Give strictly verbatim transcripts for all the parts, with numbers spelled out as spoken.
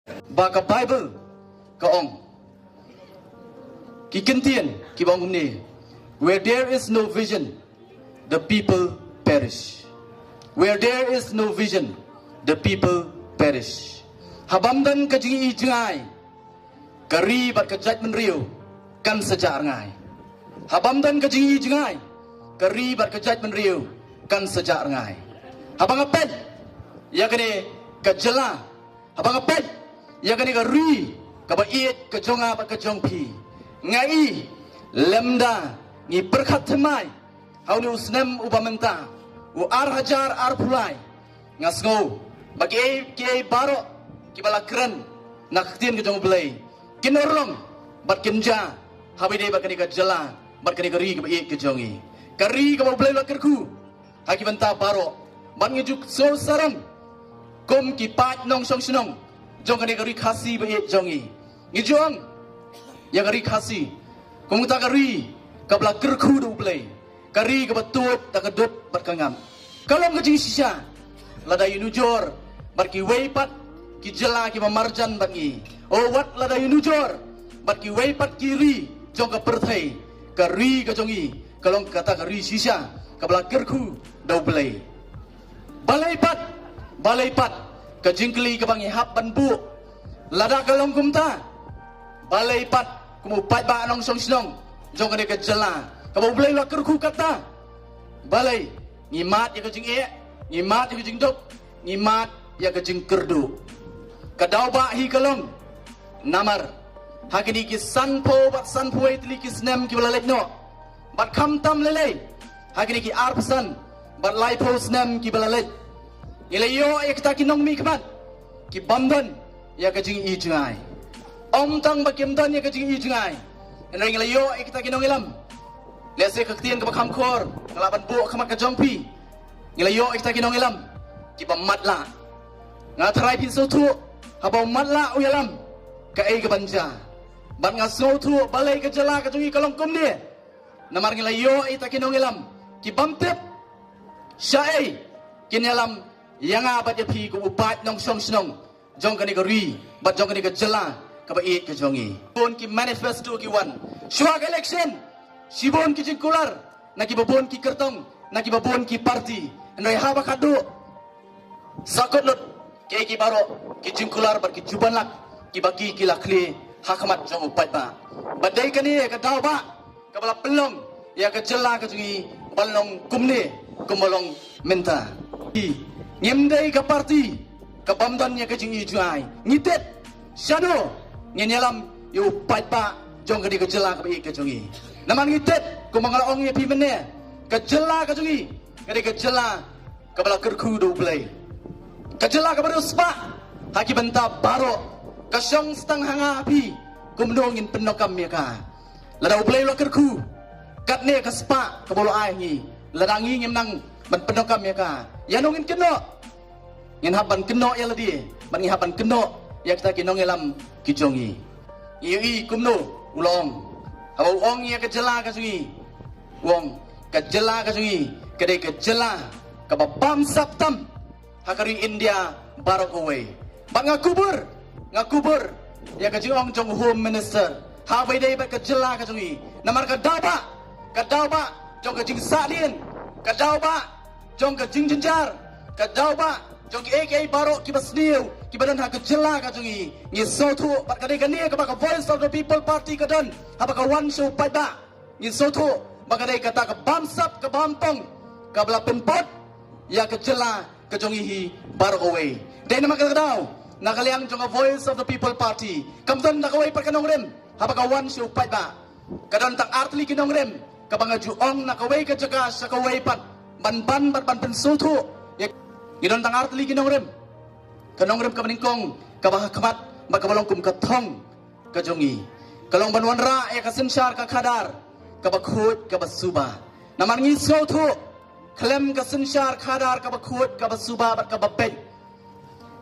Ba ka Bible ka ong, ki kyntien kiba ong kumne: "Where there is no vision, the people perish." Where there is no vision, the people perish. Haba ym don ka jingïohi jngai, ka ri bad ka jaitbynriew kan sa jah rngai. Haba ym don ka jingïohi jngai, ka ri bad ka jaitbynriew kan sa jah rngai. Haba nga peit ïa kane ka jylla, haba nga peit ïa kane ka ri kaba ïeit ka jong nga bad ka jong phi, nga i lymda ngi pyrkhat thymmai ha une u snem uba mynta, u ar hajar arphew lai, nga sngew ba kiei kiei baroh kiba la kren na ka ktien ka jong U Blei kin urlong bad kin jia ha ba ïadei bad kane ka jylla bad kane ka ri kaba ïeit ka jong ngi, ka ri kaba U Blei u la kyrkhu ha ki bynta baroh. Bad ngi ju sngew sarong kum ki paid nongshong shnong jong kane ka ri Khasi ba ïeit jong ngi, ngi ju ong ïa ka ri Khasi kum kata ka ri kaba la kyrkhu da U Blei, ka ri kaba tuid da ka dud bad ka ngam. Ka long ka jingshisha lada ïanujor bad kiwei pat ki jylla kiba marjan bad ngi, o wat lada ïanujor bad kiwei pat ki ri jong ka pyrthei, ka ri ka jong ngi ka long kata ka ri shisha kaba la kyrkhu da U Blei. Balei pat, balei pat, ka jingkylli kaba ngi hap ban buh, lada ka long kumta, balei pat kum u paidbah nongshong shnong jong kane ka jylla kaba U Blei u la kyrkhu kata, balei ngi mad ïa ka jingeh, ngi mad ïa ka jingduk, ngi mad ïa ka jingkyrduh? Ka daw ba hi ka long namar ha kine ki sanphew bad sanphew wei tylli ki snem kiba la leit noh, bad khamtam lei lei ha kine ki arphew san bad laiphew snem kiba la leit, ngi la ïoh ïa kita ki nongmihkhmat ki bym don ïa ka jingïohi jngai. Ym tang ba kim don ïa ka jingïohi jngai, hynrei ngi la ïoh ïa kita ki nongïalam, lehse ka ktien kaba kham khor nga lah ban buh ha khmat ka jong phi, ngi la ïoh ïa kita ki nongïalam kiba matlah. Nga tharai phin sngewthuh, haba u matlah u ïalam, kaei kaban jia? Bad nga sngewthuh balei ka jylla ka jong ngi ka long kumne. Namar ngi la ïoh ïa kita ki nongïalam ki bym tip shaei kin ïalam ïa nga bad ïa phi kum u paid nongshong shnong jong kane ka ri bad jong kane ka jylla kaba ïeit ka jong ngi. Bun ki manifesto ki wan shuwa ka election, shibun ki jingkular na kiba bun ki kyrtong, na kiba bun ki party, hynrei haba khatduh, sa kut lut kiei kiei baroh ki jingkular bad ki jubanlak kiba ki ki la khlieh ha khmat jong u paidbah. Bad dei kane ka daw ba kaba la pynlong ïa ka jylla ka jong ngi ban long kumne kumba long mynta. Ngim dei ka party ka bym don ïa ka jingïohi jngai. Ngi tip shano ngin ïalam ïa u paidbah jong kane ka jylla kaba ïeit ka jong ngi. Namar ngi tip kumba nga la ong ïa phi mynne, ka jylla ka jong ngi ka dei ka jylla kaba la kyrkhu da U Blei, ka jylla kaba riewspah ha ki bynta baroh. Ka shong sdang ha nga ha phi kumno ngin pyndonkam ïa ka. Lada U Blei u la kyrkhu katne ka spah kaba u la ai ha ngi, lada ngi ngim nang ban pyndonkam ïa ka, ïano ngin kynnoh? Ngin hap ban kynnoh ïa lade bad ngi hap ban kynnoh ïa kita ki nongïalam ki jong ngi. Ngi ïohi kumno u la ong haba u ong ïa ka jylla ka jong ngi, u ong ka jylla ka jong ngi ka dei ka jylla kaba bamsap tam ha ka ri India baroh kawei. Bad nga kubur, nga kubur ïa ka jingong jong u Home Minister ha ba ïadei bad ka jylla ka jong ngi. Namar ka daw ba, ka daw ba jong ka jingsahdien, ka daw ba jong ka jingjynjar, ka daw ba jong kiei kiei baroh kiba sniew kiba don ha ka jylla ka jong ngi, ngi sngewthuh bad ka dei kane kaba ka Voice of the People Party ka don haba ka wan sha u paidbah. Ngi sngewthuh ba ka dei kata ka bamsap ka bampong kaba la pynpot ïa ka jylla ka jong ngi hi baroh kawei. Dei namar kata ka daw na ka liang jong ka Voice of the People Party kam don da kawei pat ka nongrim haba ka wan sha u paidbah. Ka don tang artylli ki nongrim kaba nga ju ong na kawei ka jaka sha kawei pat ban ban bad ban pynsngewthuh ïa. Ngi don tang artylli ki nongrim. Ka nongrim kaba nyngkong kaba ha khmat bad kaba long kum ka thong ka jong ngi ka long ban wanrah ïa ka synshar ka khadar kaba khuid kaba suba. Namar ngi sngewthuh khlem ka synshar khadar kaba khuid kaba suba bad kaba beit,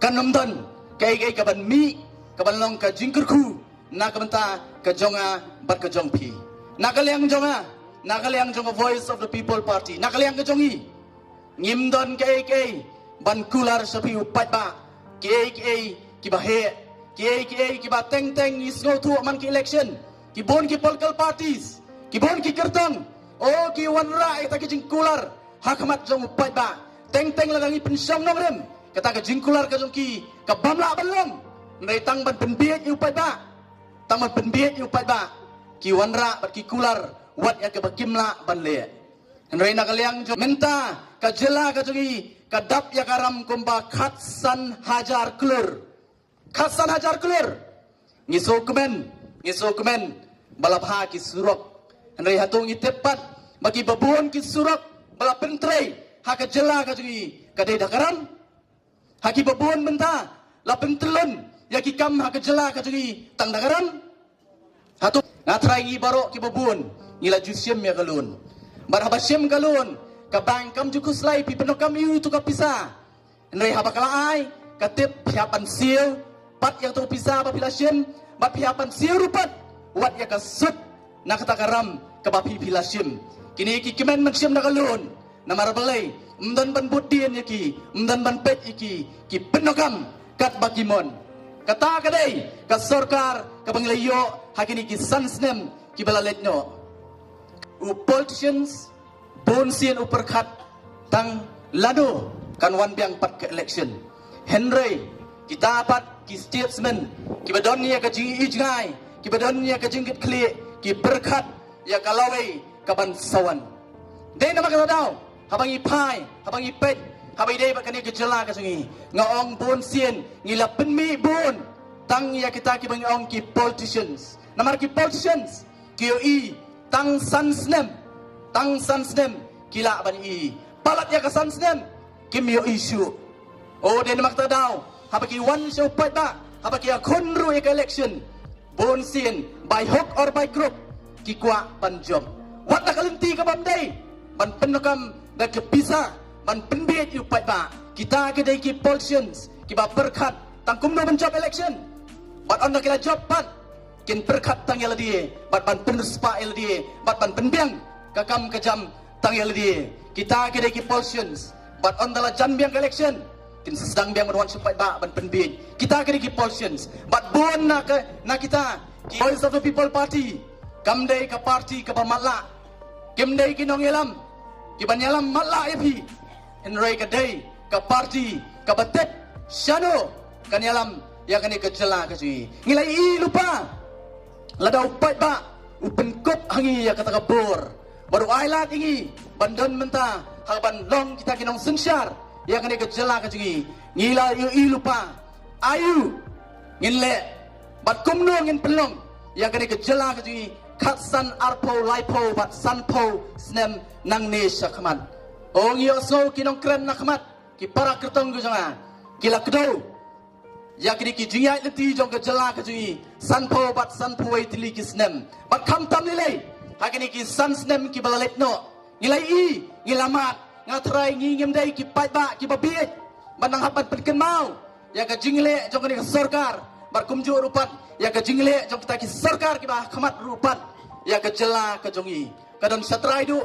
kan ym don kaei kaei kaban mih kaban long ka jingkyrkhu na ka bynta ka jong nga bad ka jong phi. Na ka liang jong nga, na ka liang jong ka Voice of the People Party, na ka liang ka jong ngi, ngim don kaei kaei ban kular sha phi u paidbah kiei kiei kiba heh Kiei kiei kiba teng teng ngi sngewthuh man ki election, ki bun ki political parties, ki bun ki kyrtong, o ki wanrah ïa kata ka jingkular ha khmat jong u paidbah. Teng teng lada ngi pynshong nongrim, kata ka jingkular ka jong ki ka bym lah ban long. Hynrei tang ban pynbiej ïa u paidbah, tang ban pynbiej ïa u paidbah, ki wanrah bad ki kular wat ïa kaba kim lah ban leh. Hynrei na ka liang jong mynta ka jylla ka jong ngi ka dap ïa ka ram kumba khatsan hajar klur. Khatsan hajar klur. Ngi sngewkmen, ngi sngewkmen ba la bha ki surok. Hynrei hato ngi tip pat ba kiba bun ki surok ba la pyntrei ha ka jylla ka jong ngi ka dei da ka ram? Ha kiba bun mynta la pyntyllun ïa ki kam ha ka jylla ka jong ngi tang da ka ram? Hato, nga tharai ngi baroh kiba bun ngi la ju shim ïa ka loan. Bad haba shim ka loan, ka bank kam ju khuslai phi pyndonkam ïa uto ka pisa. Hynrei haba ka la ai, ka tip phi hap ban siew pat ïa uto ka pisa ba phi la shim, bad phi hap ban siew ruh pat wat ïa ka sut na kata ka ram kaba phi phi la shim. Kine ki kmen ban shim da ka loan. Namar balei? Ym don ban bud dien ïa ki, ym don ban peit ïa ki, ki pyndonkam katba ki mon. Kata ka dei ka sorkar kaba ngi la ïoh ha kine ki san snem kiba la leit noh. U politicians bun sien u pyrkhat tang lano kan wan biang pat ka election. Hynrei kita pat ki statesmen kiba don ïa ka jingïohi jngai, kiba don ïa ka jingkitkhlieh, ki pyrkhat ïa ka lawei kaban sa wan. Dei namar kata daw, haba ngi phai, haba ngi peit, haba ïadei bad kane ka jylla ka jong ngi, nga ong bun sien ngi la pynmih bun tang ïa kita kiba ngi ong ki politicians. Namar ki politicians ki ïohi tang san snem, tang san snem ki lah ban ïohi. Palat ïa ka san snem kim ïohi shuh. O, dei namar kata daw, haba ki wan sha u paidbah, haba ki ïakhun ruh ïa ka election, bun sien by hook or by crook ki kwah ban jop. Wat da ka lynti kabym dei, ban pyndonkam da ka pisa ban pynbiej ïa u paidbah. Kita ki dei ki politicians kiba pyrkhat tang kumno ban jop election. Bad ynda ki la jop pat, kin pyrkhat tang ïa lade bad ban pynriewspah ïa lade bad ban pynbiang ka kam ka jam tang ïa lade. Kita ki dei ki politicians bad ynda la jan biang ka election, kin sa sdang biang ban wan sha u paidbah ban pynbiej. Kita ki dei ki politicians bad bun na ka, na kita ki Voice of the People Party kam dei ka party kaba matlah. Kim dei ki nongïalam kiban ïalam matlah ïa phi. Hynrei ka dei ka party kaba tip shano kan ïalam ïa kane ka jylla ka jong ngi. Ngi la ïohi lypa lada u paidbah u pynkup ha ngi ïa kata ka bor bad u ailad ïa ngi ban don mynta ha ban long kita ki nongsynshar ïa kane ka jylla ka jong ngi. Ngi la ïohi lypa, aïu ngin leh bad kumno ngin pynlong ïa kane ka jylla ka jong ngi khatsan, arphew, laiphew bad sanphew snem nangne sha khmat. O, ngi ïohsngew ki nongkren na khmat, ki para kyrtong ka jong nga, ki la kdew ïa kine ki jingïaid lynti jong ka jylla ka jong ngi sanphew bad sanphew wei tylli ki snem. Bad khamtam lei lei ha kine ki san snem kiba la leit noh, ngi la ïohi, ngi la mad. Nga tharai ngi ngim dei ki paidbah kiba bieit ban nang hap ban pynkynmaw ïa ka jingleh jong kane ka sorkar bad kumjuh ruh pat ïa ka jingleh jong kita ki sorkar kiba ha khmat ruh pat ïa ka jylla ka jong ngi. Ka don shatrai duh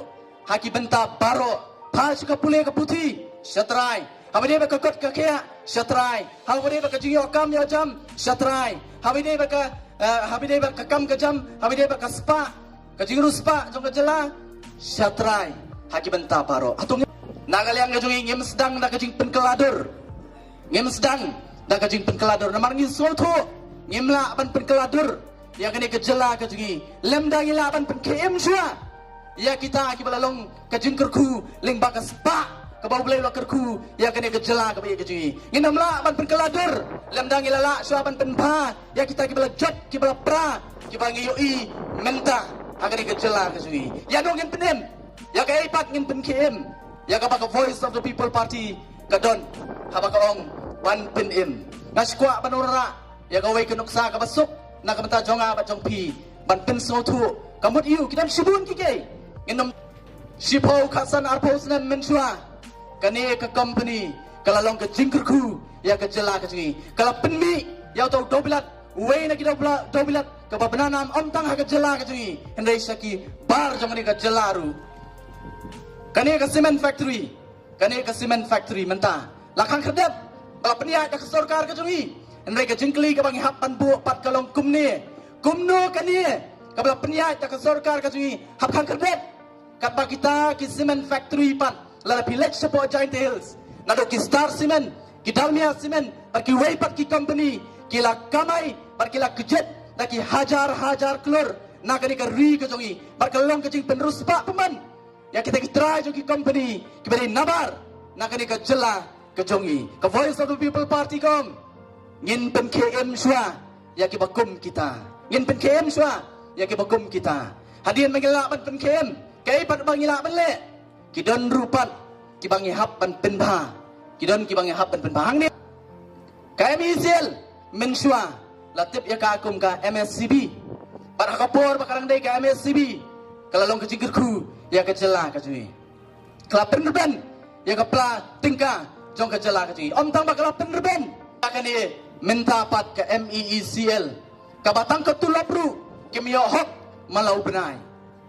ha ki bynta baroh. Phai sha ka pule ka puthi, shatrai. Haba ïadei bad ka kot ka khiah, shatrai. Haba ïadei bad ka jingïoh kam ïoh jam, shatrai. Haba ïadei bad ka, eh, haba ïadei bad ka kam ka jam, haba ïadei bad ka spah, ka jingriewspah jong ka jylla, shatrai ha ki bynta baroh. Hato ngi, na ka liang ka jong ngi, ngim sdang da ka jingpynkylla dur. Ngim sdang da ka jingpynkylla dur namar ngi sngewthuh ngim lah ban pynkylla dur ïa kane ka jylla ka jong ngi lymda ngi lah ban pynkhie im shuwa ïa kita kiba la long ka jingkyrkhu lyngba ka spah kaba U Blei u la kyrkhu ïa kane ka jylla kaba ïeit ka jong ngi. Ngim lah ban pynkylla dur lymda ngi la lah shuwa ban pynbha ïa kita kiba la jot, kiba la pra, kiba ngi ïohi mynta ha kane ka jylla ka jong ngi. Ïa no ngin pynim, ïa kaei pat ngin pynkhie im ïa kaba ka Voice of the People Party ka don haba ka ong ban pynim? Nga sngewkwah ban wanrah ïa kawei ka nuksa kaba suk na ka bynta jong nga bad jong phi ban pynsngewthuh. Ka mut ïa u, ki don shibun kiei kiei. Ngin ym, shiphew, khatsan, arphew snem mynshuwa, kane ka company ka la long ka jingkyrkhu ïa ka jylla ka jong ngi. Ka la pynmih ïa uto u dewbilat, uwei na ki dewbilat, dewbilat kaba bna nam ym tang ha ka jylla ka jong ngi hynrei sha ki bar jong kane ka jylla ruh. Kane ka cement factory, kane ka cement factory mynta la khang khyrdep ba la pynïaid da ka sorkar ka jong ngi. Hynrei ka jingkylli kaba ngi hap ban buh pat ka long kumne. Kumno kane kaba la pynïaid da ka sorkar ka jong ngi hap khang kyrpad. Katba kita ki cement factory pat lada phi leit shapoh Jaintia Hills, naduh ki Star Cement, ki Dalmia Cement bad kiwei pat ki company ki la kamai bad ki la kjit da ki hajar hajar klur na kane ka ri ka jong ngi bad ka long ka jingpynriewspah pynban ïa kita ki trai jong ki company kiba dei nabar na kane ka jylla ka jong ngi. Ka Voice of the People Party ka ong, ngin pynkhie im shuwa ïa kiba kum kita. Ngin pynkhie im shuwa ïa kiba kum kita. Hadien ba ngi lah ban pynkhie im, kaei pat ba ngi lah ban leh? Ki don ruh pat kiba ngi hap ban pynbha. Ki don kiba ngi hap ban pynbha. Hangne ka M E C L mynshuwa la tip ïa ka kum ka M S C B. Bad ha ka por ba ka dang dei ka M S C B, ka la long ka jingkyrkhu ïa ka jylla ka jong ngi. Ka la pynrben ïa ka pla tyngka jong ka jylla ka jong ngi. Ym tang ba ka la pynrben, ka kane mynta pat ka M E E C L, kaba tang ka tulop ruh kim ïoh hok man la u bnai.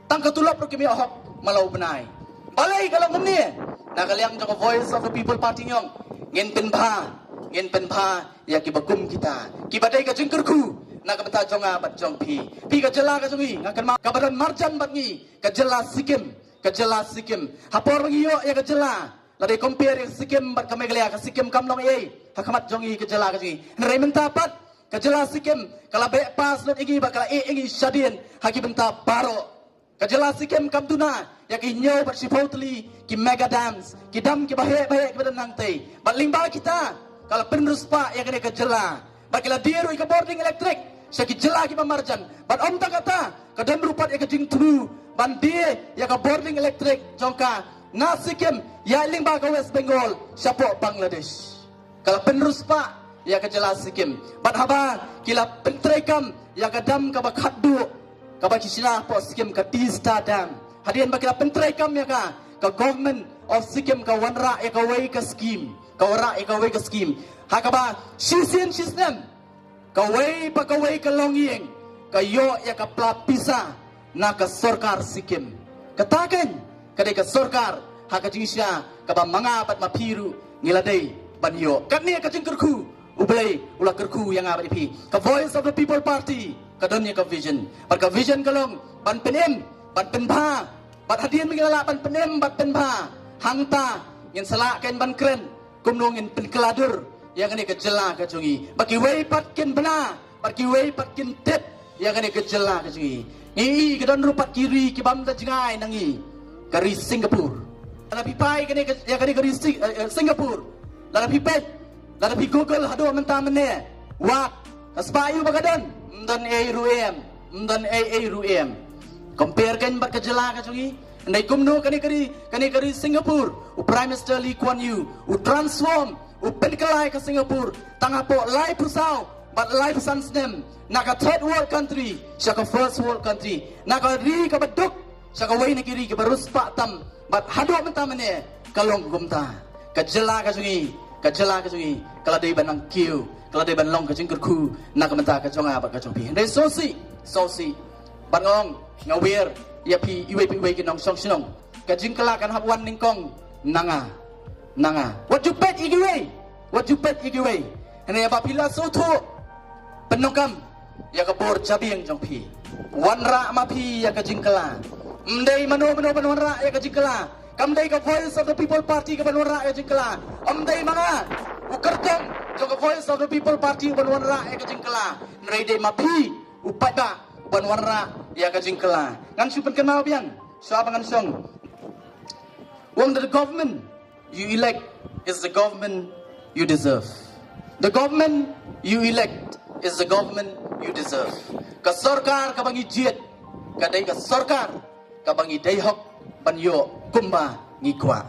Tang ka tulop ruh kim ïoh hok man la u bnai. Balei ka long kumne? Na ka liang jong ka Voice of the People Party ngi ong, ngin pynbha, ngin pynbha ïa kiba kum kita, kiba dei ka jingkyrkhu na ka bynta jong nga bad jong phi. Phi, ka jylla ka jong ngi, nga kynmaw, kaba don marjan bad ngi, ka jylla Sikkim. Ka jylla Sikkim, ha por ba ngi ïoh ïa ka jylla, lada compare ïa ka Sikkim bad ka Meghalaya, ka Sikkim kam long ei ei ha khmat jong ngi, ka jylla ka jong ngi. Hynrei mynta pat ka jylla Sikkim ka la beh pass lut ïa ngi bad ka la ïeh ïa ngi shadien ha ki bynta baroh. Ka jylla Sikkim kam duna ïa ki hynñiew bad shiphew tylli ki mega dams, ki dam kiba heh ba heh kiba don hangtei. Bad lyngba kita ka la pynriewspah ïa kane ka jylla. Bad ki la die ruh ïa ka bording elektrik sha ki jylla kiba marjan. Bad ym tang kata, ka don ruh pat ïa ka jingthmu ban die ïa ka bording elektrik jong ka na Sikkim ïaid lyngba ka West Bengal shapoh Bangladesh. Ka la pynriewspah ïa ka jylla Sikkim. Bad haba ki la pyntreikam ïa ka dam kaba khatduh kaba ki shna hapoh Sikkim, ka Teesta Dam, hadien ba ki la pyntreikam ïa ka, ka Government of Sikkim ka wanrah ïa kawei ka skim, ka wanrah ïa kawei ka skim ha kaba shisien shisnem kawei pa kawei ka longïing ka ïoh ïa ka pla pisa na ka sorkar Sikkim. Kata keiñ ka dei ka sorkar ha ka jingshisha kaba ma nga bad ma phi ruh ngi la dei ban ïoh. Katne ka jingkyrkhu U Blei u la kyrkhu ïa nga bad ïa phi. Ka Voice of the People Party ka don ïa ka vision. Bad ka vision ka long ban pynim, ban pynbha. Bad hadien ba ngi la lah ban pynim bad pynbha, hangta ngin sa lah keiñ ban kren kumno ngin pynkylla dur ïa kane ka jylla ka jong ngi. Bad kiwei pat kin bna, bad kiwei pat kin tip ïa kane ka jylla ka jong ngi. Ngi i ka don ruh pat ki ri ki bym da jngai na ngi, ka ri Singapore. Lada phi phai kane ka, ïa kane ka ri Sing-, eh, eh, Singapore, lada phi peit, lada phi Google haduh mynta mynne, wat ka spah ïa u ba ka don, ym don ei ruh em, ym don ei ei ruh em. Compare keiñ bad ka jylla ka jong ngi. Hynrei kumno kane ka ri, kane ka ri Singapore, u Prime Minister Lee Kuan Yew u transform, u pynkylla ïa ka Singapore tang hapoh laiphew saw bad laiphew san snem, na ka third world country sha ka first world country, na ka ri kaba duk sha kawei na ki ri kiba riewspah tam. Bad haduh mynta mynne ka long kumta. Ka jylla ka jong ngi, ka jylla ka jong ngi ka la dei ban nang kiew, ka la dei ban long ka jingkyrkhu na ka bynta ka jong nga bad ka jong phi. Hynrei sngewsih, sngewsih. Bad nga ong, nga wer ïa phi iwei pa iwei ki nongshong shnong, ka jingkylla kan hap wan nyngkong na nga, na nga. Wat ju peit ïa kiwei, wat ju peit ïa kiwei. Hynrei ba phi la sngewthuh, pyndonkam ïa ka bor jabieng jong phi. Wanrah ma phi ïa ka jingkylla. Ym dei mano mano ban wanrah ïa ka jingkylla. Kam dei ka Voice of the People Party ka ban wanrah ïa ka jingkylla. Ym dei ma nga, u kyrtong jong ka Voice of the People Party u ban wanrah ïa ka jingkylla. Hynrei dei ma phi u paidbah u ban wanrah ïa ka jingkylla. Ngan shu pynkynmaw biang shuwa ba ngan shong. Ong, the government you elect is the government you deserve. The government you elect is the government you deserve. Ka sorkar kaba ngi jied ka dei ka sorkar kaba ngi dei hok ban ïoh kumba ngi kwah.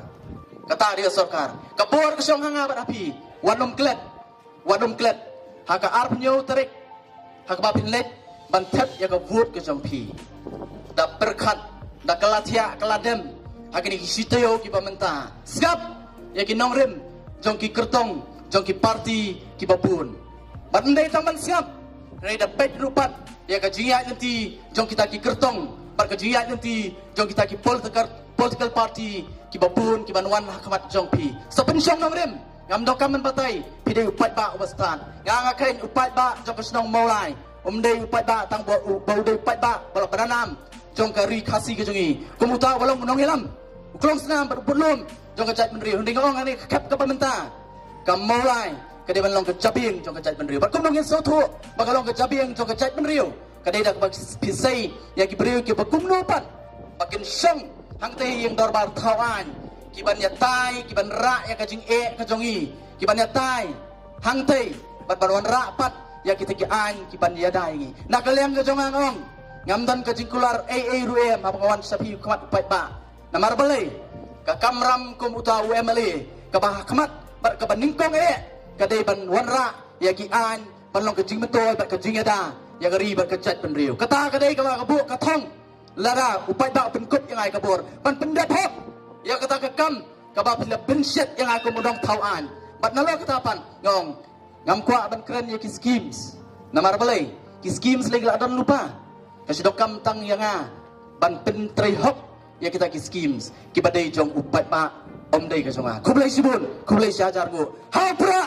Kata dei ka sorkar. Ka bor ka shong ha nga bad ha phi. Wat nym klet, wat nym klet ha ka arphew hynñiew tarik ha kaba phin leit ban thep ïa ka vote ka jong phi. Da pyrkhat, da kylla thiah kylla dem ha kine ki shi taïew kiba mynta. Sngap ïa ki nongrim jong ki kyrtong jong ki party kiba bun. Bad ym dei tang ban sngap, hynrei da peit ruh pat ïa ka jingïaid lynti jong kita ki kyrtong bad ka jingïaid lynti jong kita ki political, political party kiba bun kiban wan ha khmat jong phi. Sa pynshong nongrim, Ngam donkam ban batai, phi dei u paidbah uba stad. Nga nga khein u paidbah jong ka shnong Mawlai. Um dei u paidbah tang ba u, ba u dei u paidbah ba la ba nam jong ka ri Khasi ka jong ngi. Kum uta uba long u nongïalam, u klongsnam bad u budlum jong ka jaitbynriew. Hynrei nga ong hangne ka khep kaba mynta, ka Mawlai ka dei ban long ka jabieng jong ka jaitbynriew. Bad kumno ngin sngewthuh ba ka long ka jabieng jong ka jaitbynriew? Ka dei da kaba phi sei ïa ki briew kiba kumno pat ba kin shong hangtei ïing dorbar thaw aiñ, ki ban ïatai, ki ban rah ïa ka jingeh ka jong ngi, ki ban ïatai hangtei bad ban wanrah pat ïa kita ki aiñ ki ban ïada ïa ngi. Na ka liang ka jong nga nga ong, ngam don ka jingkular ei ei ruh em haba nga wan sha phi u khmat u paidbah. Namar balei? Ka kamram kum uta u M L A kaba ha khmat bad kaba nyngkong eh ka dei ban wanrah ïa ki aiñ ban long ka jingmyntoi bad ka jingïada ïa ka ri bad ka jaitbynriew. Kata ka dei kaba ka buh ka thong lada u paidbah u pynkup ïa nga ïa ka bor ban pyndep hok ïa kata ka kam kaba phi la pynshet ïa nga kum u nongthaw aiñ. Bad nalor kata pat nga ong, ngam kwah ban kren ïa ki schemes. Namar balei? Ki schemes lei ki la don lypa. Ka shu donkam tang ïa nga ban pyntrei hok ïa kita ki schemes kiba dei jong u paidbah, ym dei ka jong nga. Khublei shibun, khublei shihajar nguh. Ha u Prah